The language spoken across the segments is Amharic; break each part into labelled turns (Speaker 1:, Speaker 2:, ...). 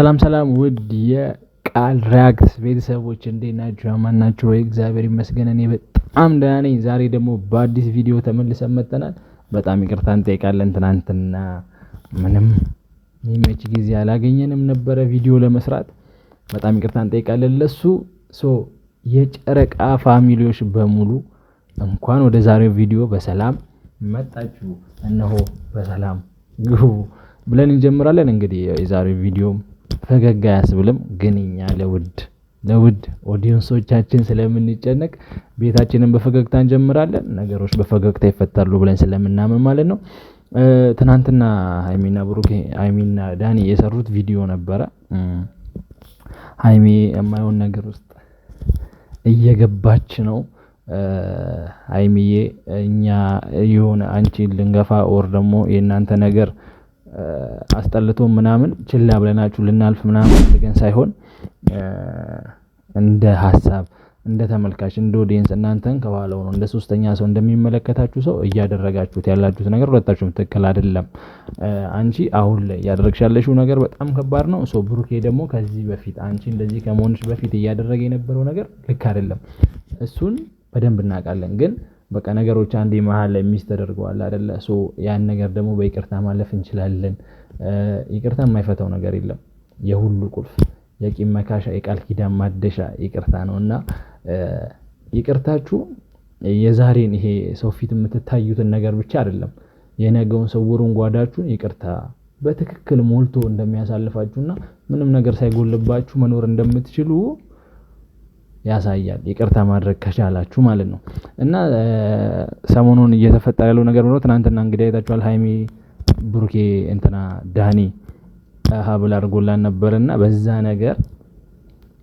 Speaker 1: ሰላም ሰላም ውድ የቃል React ቤተሰቦች እንዴት ናችሁ? አማን ናችሁ ወይ? እግዚአብሔር ይመስገን እኔ በጣም ደህና ነኝ። ዛሬ ደግሞ በአዲስ ቪዲዮ ተመልሰን መጥተናል። በጣም ይቅርታ እንጠይቃለን። ትናንትና ምንም የሚመች ጊዜ አላገኘንም ነበረ ቪዲዮ ለመስራት። በጣም ይቅርታ እንጠይቃለን ለሱ። So የጨረቃ family ዎች በሙሉ እንኳን ወደ ዛሬው ቪዲዮ በሰላም መጣችሁ። እነሆ በሰላም ግቡ ብለን እንጀምራለን። እንግዲህ የዛሬው ቪዲዮ ፈገግ አያስብልም፣ ግን እኛ ለውድ audience ኦቻችን ስለምንጨነቅ ቤታችንን በፈገግታ እንጀምራለን። ነገሮች በፈገግታ ይፈታሉ ብለን ስለምናምን ማለት ነው። ትናንትና ሀይሚና ብሩኬ ሀይሚና ዳኒ የሰሩት ቪዲዮ ነበረ። ሀይሚ የማይሆን ነገር ውስጥ እየገባች ነው። ሀይሚዬ እኛ የሆነ አንቺን ልንገፋ or ደግሞ የእናንተ ነገር አስጠልቶ ምናምን ችላ ብለናችሁ ልናልፍ ምናምን ፈልገን ሳይሆን እንደ ሀሳብ እንደ ተመልካች እንደ audience እናንተን ከኋላው ነው እንደ ሶስተኛ ሰው እንደሚመለከታችሁ ሰው እያደረጋችሁት ያላችሁት ነገር ሁለታችሁም ትክክል አይደለም። አንቺ አሁን ላይ እያደረግሽ ያለሽው ነገር በጣም ከባድ ነው። So ብሩኬ ደግሞ ከዚህ በፊት አንቺ እንደዚህ ከመሆንሽ በፊት እያደረገ የነበረው ነገር ልክ አይደለም። እሱን በደንብ እናውቃለን ግን በቃ ነገሮች አንዴ መሃል ላይ miss ተደርገዋል አይደለ? So ያን ነገር ደግሞ በይቅርታ ማለፍ እንችላለን። ይቅርታ የማይፈታው ነገር የለም። የሁሉ ቁልፍ የቂም መካሻ የቃል ኪዳን ማደሻ ይቅርታ ነው። እና ይቅርታችሁ የዛሬን ይሄ ሰው ፊት የምትታዩትን ነገር ብቻ አይደለም፣ የነገውን ስውሩን ጓዳችሁን ይቅርታ በትክክል ሞልቶ እንደሚያሳልፋችሁና ምንም ነገር ሳይጎልባችሁ መኖር እንደምትችሉ ያሳያል። ይቅርታ ማድረግ ከቻላችሁ ማለት ነው። እና ሰሞኑን እየተፈጠረ ያለው ነገር ብሎ ትናንትና እንግዲህ አይታችኋል። ሀይሚ ብሩኬ እንትና ዳኒ ሀብል አድርጎላን ነበርና በዛ ነገር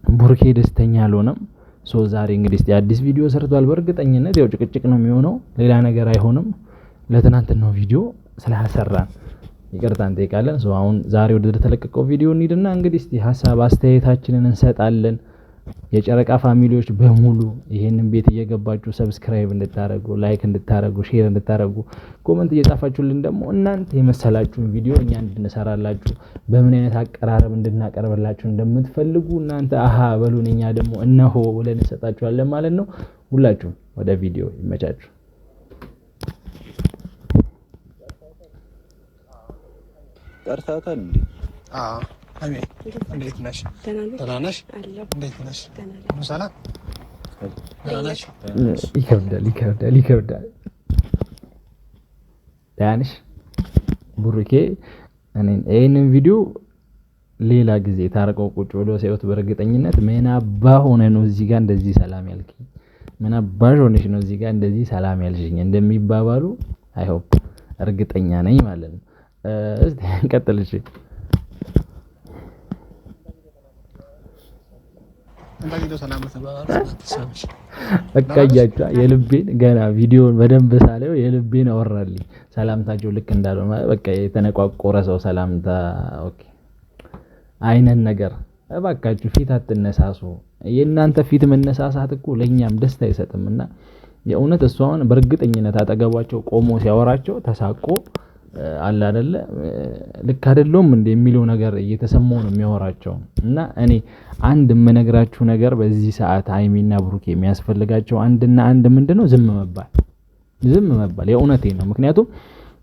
Speaker 1: ብሩኬ ደስተኛ አልሆነም። So ዛሬ እንግዲህ እስቲ አዲስ ቪዲዮ ሰርቷል። በእርግጠኝነት ያው ጭቅጭቅ ነው የሚሆነው፣ ሌላ ነገር አይሆንም። ለትናንትናው ቪዲዮ ስላልሰራን ይቅርታ እንጠይቃለን። So አሁን ዛሬ ወደ ተለቀቀው ቪዲዮ እንሂድና እንግዲህ እስቲ ሀሳብ አስተያየታችንን እንሰጣለን። የጨረቃ family ዎች በሙሉ ይሄንን ቤት እየገባችሁ subscribe እንድታረጉ፣ like እንድታረጉ፣ share እንድታረጉ፣ comment እየጻፋችሁልን ደግሞ እናንተ የመሰላችሁን ቪዲዮ እኛ እንድንሰራላችሁ በምን አይነት አቀራረብ እንድናቀርብላችሁ እንደምትፈልጉ እናንተ አሃ በሉን፣ እኛ ደግሞ እነሆ ብለን እንሰጣችኋለን ማለት ነው። ሁላችሁም ወደ ቪዲዮ ይመቻችሁ።
Speaker 2: ጠርታታል እንዴ?
Speaker 3: አዎ እንዴት ነሽ? ደህና ነሽ? እንዴት ነሽ? ሰላም ደህና ነሽ?
Speaker 1: ይከብዳል፣ ይከብዳል፣ ይከብዳል። ደህና ነሽ ቡሩኬ? ይህንን ቪዲዮ ሌላ ጊዜ ታርቀው ቁጭ ብሎ ሲያዩት በእርግጠኝነት ምን አባ ሆነ ነው እዚህ ጋር እንደዚህ ሰላም ያልከኝ፣ ምን አባሽ ሆነሽ ነው እዚህ ጋር እንደዚህ ሰላም ያልሽኝ እንደሚባባሉ I hope እርግጠኛ ነኝ ማለት ነው። እስቲ እንቀጥል። እሺ በቃ እያቿ የልቤን ገና ቪዲዮን በደንብ ሳላየው የልቤን አወራልኝ። ሰላምታቸው ልክ እንዳልሆነ በቃ የተነቋቆረ ሰው ሰላምታ okay አይነት ነገር። እባካችሁ ፊት አትነሳሱ። የእናንተ ፊት መነሳሳት እኮ ለእኛም ደስታ አይሰጥም። እና የእውነት እሱ አሁን በእርግጠኝነት አጠገቧቸው ቆሞ ሲያወራቸው ተሳቆ አለ አይደለ ልክ አይደለሁም እንደ የሚለው ነገር እየተሰማው ነው የሚያወራቸው። እና እኔ አንድ የምነግራችሁ ነገር በዚህ ሰዓት ሀይሚና ብሩኬ የሚያስፈልጋቸው አንድና አንድ ምንድነው? ዝም መባል፣ ዝም መባል። የእውነቴን ነው። ምክንያቱም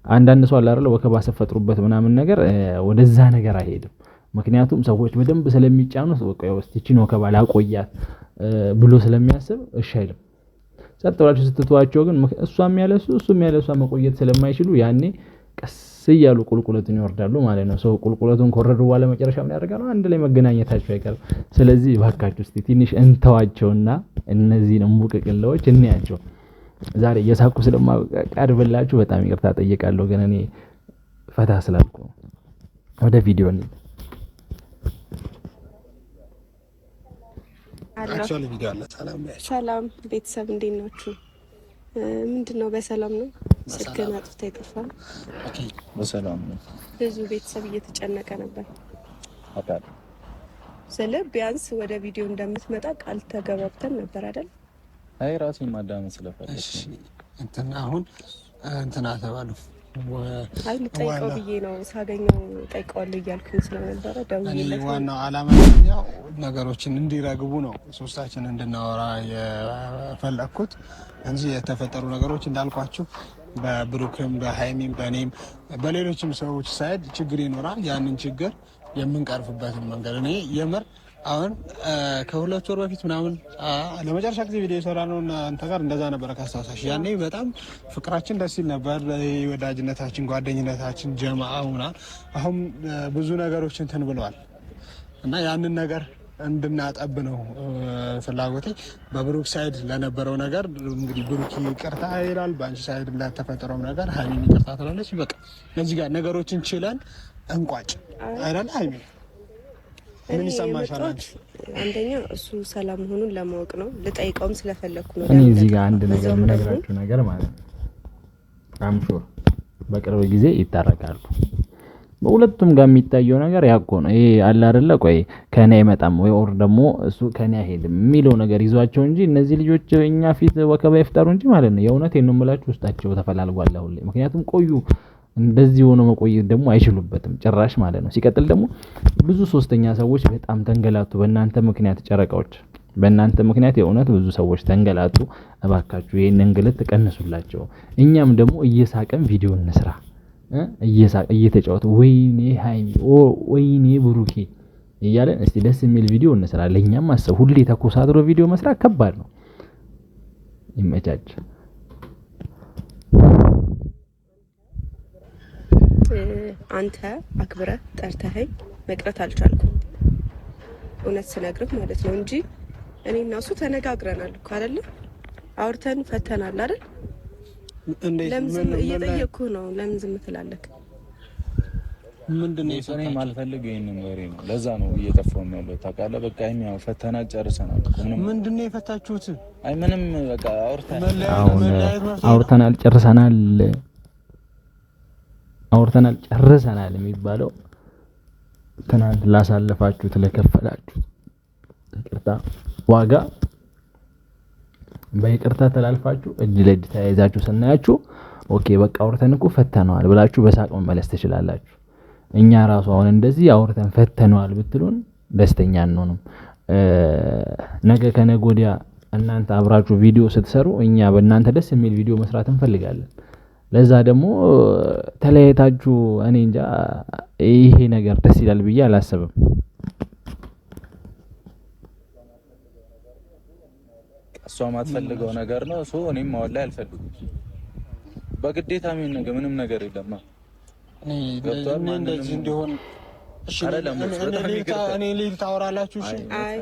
Speaker 1: አንዳንድ ሰው አለ አይደለ ወከባ ሰፈጥሩበት ምናምን ነገር ወደዛ ነገር አይሄድም። ምክንያቱም ሰዎች በደንብ ስለሚጫኑት በቃ እስቲ ይቺን ወከባ ላቆያት ብሎ ስለሚያስብ እሺ አይልም። ጸጥ ብላችሁ ስትተዋቸው ግን እሷም ያለ እሱ እሱም ያለ እሷ መቆየት ስለማይችሉ ያኔ ቀስ እያሉ ቁልቁለቱን ይወርዳሉ ማለት ነው። ሰው ቁልቁለቱን ከወረዱ በኋላ መጨረሻ ምን ያደርጋሉ? አንድ ላይ መገናኘታቸው አይቀርም። ስለዚህ እባካችሁ እስቲ ትንሽ እንተዋቸውና እነዚህን እምቡቅቅላዎች እንያቸው። ዛሬ እየሳኩ ስለማቀርብላችሁ በጣም ይቅርታ ጠይቃለሁ፣ ግን እኔ ፈታ ስላልኩ ነው። ወደ ቪዲዮ እንሂድ።
Speaker 4: ሰላም ቤተሰብ እንዴት ናችሁ? ምንድን ነው? በሰላም ነው? ስልክህን አጥፍተህ የጠፋ
Speaker 2: በሰላም ነው።
Speaker 4: ብዙ ቤተሰብ እየተጨነቀ ነበር ስለ ቢያንስ ወደ ቪዲዮ እንደምትመጣ ቃል ተገባብተን ነበር አይደል?
Speaker 2: አይ ራሴን ማዳመጥ ስለፈለኩ
Speaker 3: እንትና አሁን እንትና ተባሉ
Speaker 4: አይ ልጠይቀው ብዬ ነው፣ ሳገኘው ጠይቀዋለሁ እያልኩኝ ስለነበረ ደውዬለት።
Speaker 3: ዋናው ዓላማ ያው ነገሮችን እንዲረግቡ ነው ሶስታችን እንድናወራ የፈለግኩት እንጂ የተፈጠሩ ነገሮች እንዳልኳችሁ በብሩክም በሃይሚም በእኔም በሌሎችም ሰዎች side ችግር ይኖራል። ያንን ችግር የምንቀርፍበትን መንገድ እኔ የምር አሁን ከ2 ወር በፊት ምናምን ለመጨረሻ ጊዜ ቪዲዮ የሰራ ነው አንተ ጋር እንደዛ ነበረ ካስታወሳሽ። ያኔ በጣም ፍቅራችን ደስ ይል ነበር፣ ወዳጅነታችን፣ ጓደኝነታችን ጀማአ ምናምን። አሁን ብዙ ነገሮች እንትን ብለዋል እና ያንን ነገር እንድናጠብ ነው ፍላጎቴ። በብሩክ side ለነበረው ነገር እንግዲህ ብሩክ ይቅርታ ይላል፣ በአንቺ side ለተፈጠረው ነገር ሀይሚም ይቅርታ ትላለች። በቃ እዚህ ጋር ነገሮችን ችለን እንቋጭ አይደል ሀይሚ? ምን ይሰማሻል አንቺ?
Speaker 4: አንደኛ እሱ ሰላም መሆኑን ለማወቅ ነው፣ ልጠይቀውም ስለፈለኩ ነው።
Speaker 1: እኔ እዚህ ጋር አንድ ነገር የምነግራችሁ ነገር ማለት ነው፣ I'm sure በቅርብ ጊዜ ይታረቃሉ። በሁለቱም ጋር የሚታየው ነገር ያኮ ነው። ይሄ አለ አይደለ? ቆይ ከኔ አይመጣም ወይ or ደግሞ እሱ ከኔ አይሄድም የሚለው ነገር ይዟቸው እንጂ እነዚህ ልጆች እኛ ፊት ወከባ ይፍጠሩ እንጂ ማለት ነው። የእውነቴን ነው የምላችሁ ውስጣቸው ተፈላልጓል አሁን ላይ። ምክንያቱም ቆዩ እንደዚህ ሆኖ መቆየት ደግሞ አይችሉበትም ጭራሽ ማለት ነው። ሲቀጥል ደግሞ ብዙ ሶስተኛ ሰዎች በጣም ተንገላቱ በእናንተ ምክንያት፣ ጨረቃዎች በእናንተ ምክንያት የእውነት ብዙ ሰዎች ተንገላቱ። እባካችሁ ይሄን እንግልት ቀንሱላቸው። እኛም ደግሞ እየሳቅን ቪዲዮ እንስራ፣ እየሳቅ እየተጫወቱ ወይኔ ሃይሚ ወይኔ ብሩኬ እያለን እስቲ ደስ የሚል ቪዲዮ እንስራ። ለእኛም አሰብ ሁሌ ተኮሳትሮ ቪዲዮ መስራት ከባድ ነው። ይመቻች።
Speaker 4: አንተ አክብረህ ጠርተኸኝ መቅረት አልቻልኩም፣ እውነት ስነግርህ ማለት ነው እንጂ እኔ እና እሱ ተነጋግረናል እኮ አይደለ? አውርተን ፈተናል አይደል? ለምን ዝም እየጠየቅኩህ ነው። ለምን ዝም ትላለህ?
Speaker 2: ምንድን ነው እኔ የማልፈልግ ይሄንን ወሬ ነው። ለዛ ነው እየጠፋሁ ያለው ታውቃለህ። በቃ ያው ፈተና ጨርሰናል።
Speaker 3: ምንድን ነው የፈታችሁት?
Speaker 2: አይ ምንም በቃ
Speaker 1: አውርተናል ጨርሰናል አውርተናል ጨርሰናል የሚባለው ትናንት ላሳለፋችሁት ለከፈላችሁት ይቅርታ ዋጋ በይቅርታ ተላልፋችሁ እጅ ለእጅ ተያይዛችሁ ስናያችሁ okay በቃ አውርተን እኮ ፈተነዋል ብላችሁ በሳቅ መመለስ ትችላላችሁ። እኛ ራሱ አሁን እንደዚህ አውርተን ፈተነዋል ብትሉን ደስተኛ አንሆንም። ነገ ከነገ ወዲያ እናንተ አብራችሁ ቪዲዮ ስትሰሩ እኛ በእናንተ ደስ የሚል ቪዲዮ መስራት እንፈልጋለን። ለዛ ደግሞ ተለያይታችሁ እኔ እንጃ ይሄ ነገር ደስ ይላል ብዬ አላስብም።
Speaker 2: እሷ ማትፈልገው ነገር ነው። so እኔም አሁን ላይ አልፈልግም። በግዴታ ምን ነገር ምንም ነገር የለም።
Speaker 3: እንደዚህ እንዲሆን እኔ ልሂድ ታወራላችሁ። እሺ
Speaker 4: አይ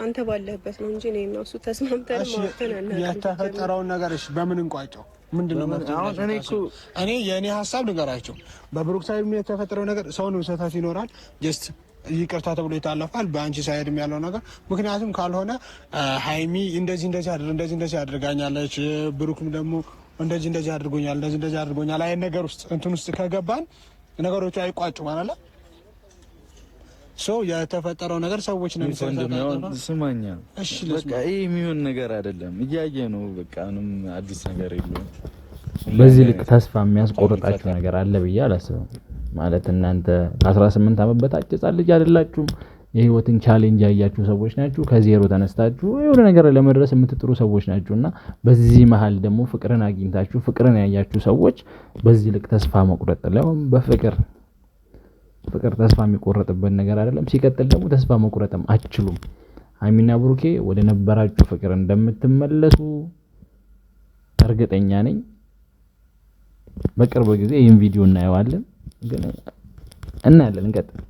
Speaker 4: አንተ ባለህበት ነው እንጂ እኔ እና እሱ ተስማምተን ማውተን አናውቅም።
Speaker 3: የተፈጠረውን ነገር እሺ በምን እንቋጨው? ምንድነው መፍትሄው? እኔ የእኔ ሀሳብ ንገራቸው። በብሩክ side የተፈጠረው ነገር ሰው ነው፣ ስህተት ይኖራል። just ይቅርታ ተብሎ ይታለፋል። በአንቺ side ም ያለው ነገር ምክንያቱም ካልሆነ ሀይሚ እንደዚህ እንደዚህ እንደዚህ እንደዚህ አድርጋኛለች፣ ብሩክም ደግሞ እንደዚህ እንደዚህ አድርጎኛል፣ እንደዚህ እንደዚህ አድርጎኛል አይነት ነገር ውስጥ እንትን ውስጥ ከገባን ነገሮቹ አይቋጩም አይደለ? so የተፈጠረው ነገር ሰዎች ነው
Speaker 2: የሚሰራው። ስማኛ፣ እሺ፣ በቃ ይሄ የሚሆን ነገር አይደለም። እያየ ነው። በቃ ምንም አዲስ ነገር የለውም።
Speaker 1: በዚህ ልክ ተስፋ የሚያስቆርጣችሁ ነገር አለ ብዬ አላስብም። ማለት እናንተ ከ18 ዓመት በታች ሕፃን ልጅ አይደላችሁም። የህይወትን challenge ያያችሁ ሰዎች ናችሁ። ከዜሮ ተነስታችሁ የሆነ ነገር ለመድረስ የምትጥሩ ሰዎች ናችሁ እና በዚህ መሀል ደግሞ ፍቅርን አግኝታችሁ ፍቅርን ያያችሁ ሰዎች በዚህ ልክ ተስፋ መቁረጥ ለምን በፍቅር ፍቅር ተስፋ የሚቆረጥበት ነገር አይደለም። ሲቀጥል ደግሞ ተስፋ መቁረጥም አትችሉም። ሀይሚና ብሩኬ ወደ ነበራችሁ ፍቅር እንደምትመለሱ እርግጠኛ ነኝ። በቅርብ ጊዜ ይህን ቪዲዮ እናየዋለን፣ ግን እናያለን። እንቀጥል።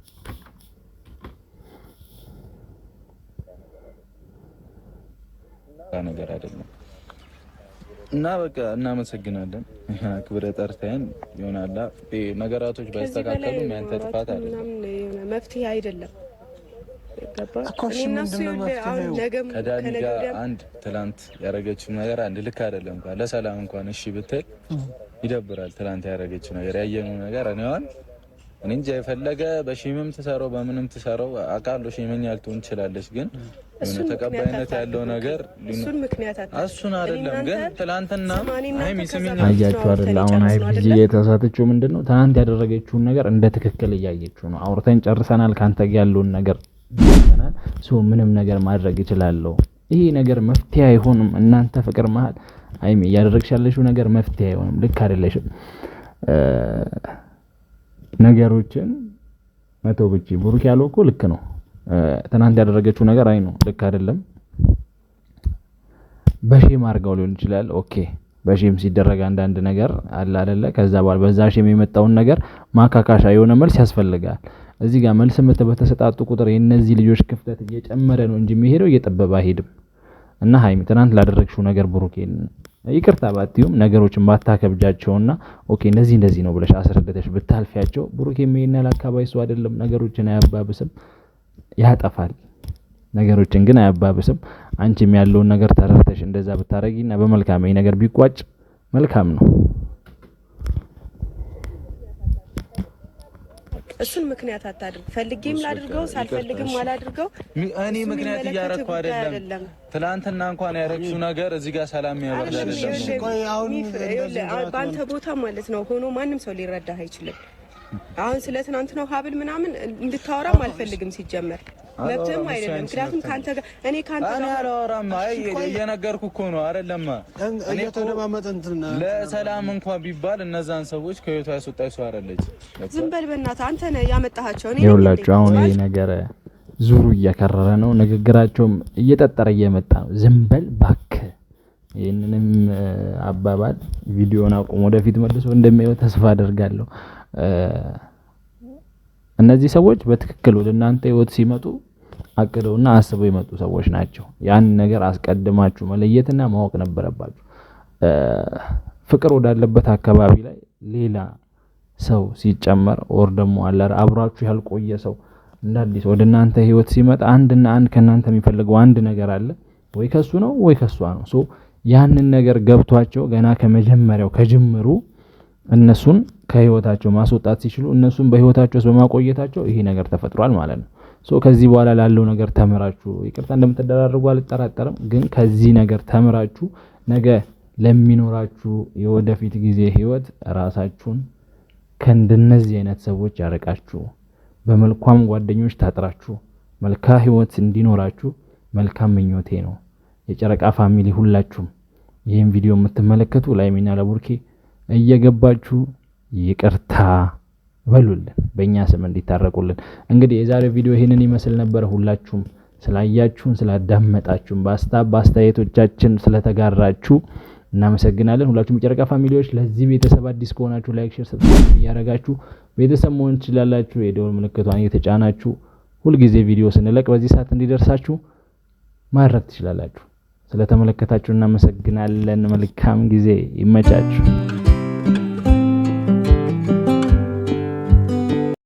Speaker 2: ነገር አይደለም እና በቃ እናመሰግናለን። ክብረ ጠርተን ይሆናላ ነገራቶች ባይስተካከሉም ያንተ ጥፋት አይደለም፣
Speaker 4: መፍትሄ አይደለም።
Speaker 2: ከዳኒ ጋር አንድ ትላንት ያደረገችው ነገር አንድ ልክ አይደለም። እንኳን ለሰላም እንኳን እሺ ብትል ይደብራል። ትላንት ያደረገችው ነገር ያየነው ነገር እኔ አሁን እኔ እንጃ የፈለገ በ shame ም ትሰራው በምንም ትሰራው አውቃለሁ፣ ሼመኛ ልትሆን ትችላለች። ግን ተቀባይነት ያለው ነገር
Speaker 4: እሱን ምክንያት
Speaker 2: እሱን አይደለም። ግን ትላንትና ሀይሚ ስሚኝ፣
Speaker 1: አያችሁ አይደል? አሁን ሀይሚ የተሳተችው ምንድን ነው? ትናንት ያደረገችውን ነገር እንደ ትክክል እያየችው ነው። አውርተን ጨርሰናል፣ ከአንተ ጋር ያለውን ነገር ጨርሰናል። So ምንም ነገር ማድረግ እችላለሁ። ይሄ ነገር መፍትሄ አይሆንም። እናንተ ፍቅር መሀል ሀይሚ እያደረግሽ ያለሽው ነገር መፍትሄ አይሆንም። ልክ አይደለሽም። ነገሮችን መተው ብቻ ብሩክ ያለው እኮ ልክ ነው። ትናንት ያደረገችው ነገር አይ ነው ልክ አይደለም። በ shame አድርገው ሊሆን ይችላል። Okay በ shame ሲደረግ አንዳንድ ነገር አለ አይደለ? ከዛ በኋላ በዛ shame የመጣውን ነገር ማካካሻ የሆነ መልስ ያስፈልጋል። እዚህ ጋር መልስ ምት በተሰጣጡ ቁጥር የእነዚህ ልጆች ክፍተት እየጨመረ ነው እንጂ የሚሄደው እየጠበበ አይሄድም። እና ሀይሚ ትናንት ላደረግሽው ነገር ብሩኬን ይቅርታ ባትዩም ነገሮችን ባታከብጃቸውና okay እንደዚህ እንደዚህ ነው ብለሽ አስረድተሽ ብታልፊያቸው ብሩኬ ይሄን ያህል አካባቢ ሰው አይደለም። ነገሮችን አያባብስም፣ ያጠፋል። ነገሮችን ግን አያባብስም። አንቺም ያለውን ነገር ተረድተሽ እንደዛ ብታረጊና በመልካም ይሄ ነገር ቢቋጭ መልካም ነው።
Speaker 4: እሱን ምክንያት አታድርግ። ፈልጌም ላድርገው ሳልፈልግም አላድርገው
Speaker 2: እኔ ምክንያት እያረኩ አይደለም። ትናንትና እንኳን ያረግሽው ነገር እዚህ ጋር ሰላም ያወርድ አይደለም።
Speaker 4: በአንተ ቦታ ማለት ነው ሆኖ ማንም ሰው ሊረዳህ አይችልም። አሁን ስለ ትናንት ነው ሀብል ምናምን እንድታወራም አልፈልግም ሲጀመር መብትህም አይደለም። ምክንያቱም ካንተ ጋር እኔ ካንተ
Speaker 2: ጋር አላወራም። አይ እየነገርኩህ እኮ ነው አይደለም።
Speaker 3: እኔ ተደማመጠን
Speaker 2: ለሰላም እንኳን ቢባል እነዛን ሰዎች ከህይወቷ ያስወጣች ሰው አይደለች።
Speaker 4: ዝም በል በእናትህ አንተ ነህ ያመጣሃቸው። እኔ
Speaker 1: ይኸውላችሁ አሁን ይሄ ነገር ዙሩ እያከረረ ነው፣ ንግግራቸውም እየጠጠረ እየመጣ ነው። ዝም በል እባክህ። ይህንንም አባባል ቪዲዮን አቁሞ ወደፊት መልሶ እንደሚያየው ተስፋ አደርጋለሁ። እነዚህ ሰዎች በትክክል ወደ እናንተ ህይወት ሲመጡ አቅደውና አስበው የመጡ ሰዎች ናቸው። ያን ነገር አስቀድማችሁ መለየትና ማወቅ ነበረባችሁ። ፍቅር ወዳለበት አካባቢ ላይ ሌላ ሰው ሲጨመር or ደግሞ አለ አብሯችሁ ያልቆየ ሰው እንደ አዲስ ወደ እናንተ ህይወት ሲመጣ አንድና አንድ ከእናንተ የሚፈልገው አንድ ነገር አለ። ወይ ከሱ ነው ወይ ከሷ ነው። So ያንን ነገር ገብቷቸው ገና ከመጀመሪያው ከጅምሩ እነሱን ከህይወታቸው ማስወጣት ሲችሉ እነሱን በህይወታቸው ውስጥ በማቆየታቸው ይሄ ነገር ተፈጥሯል ማለት ነው። So ከዚህ በኋላ ላለው ነገር ተምራችሁ ይቅርታ እንደምትደራርጉ አልጠራጠርም። ግን ከዚህ ነገር ተምራችሁ ነገ ለሚኖራችሁ የወደፊት ጊዜ ህይወት ራሳችሁን ከእንደነዚህ አይነት ሰዎች ያርቃችሁ፣ በመልካም ጓደኞች ታጥራችሁ መልካም ህይወት እንዲኖራችሁ መልካም ምኞቴ ነው። የጨረቃ family ሁላችሁም ይህን ቪዲዮ የምትመለከቱ ለሀይሚና ለቡርኬ እየገባችሁ ይቅርታ በሉልን፣ በእኛ ስም እንዲታረቁልን። እንግዲህ የዛሬው ቪዲዮ ይህንን ይመስል ነበር። ሁላችሁም ስላያችሁን፣ ስላዳመጣችሁን፣ በአስተያየቶቻችን ስለተጋራችሁ እናመሰግናለን። ሁላችሁም የጨረቃ family ዎች ለዚህ ቤተሰብ አዲስ ከሆናችሁ like፣ share፣ subscribe እያደረጋችሁ ቤተሰብ መሆን ትችላላችሁ። የደወል ምልክቷን እየተጫናችሁ ሁልጊዜ ቪዲዮ ስንለቅ በዚህ ሰዓት እንዲደርሳችሁ ማድረግ ትችላላችሁ። ስለተመለከታችሁ እናመሰግናለን። መልካም ጊዜ ይመቻችሁ።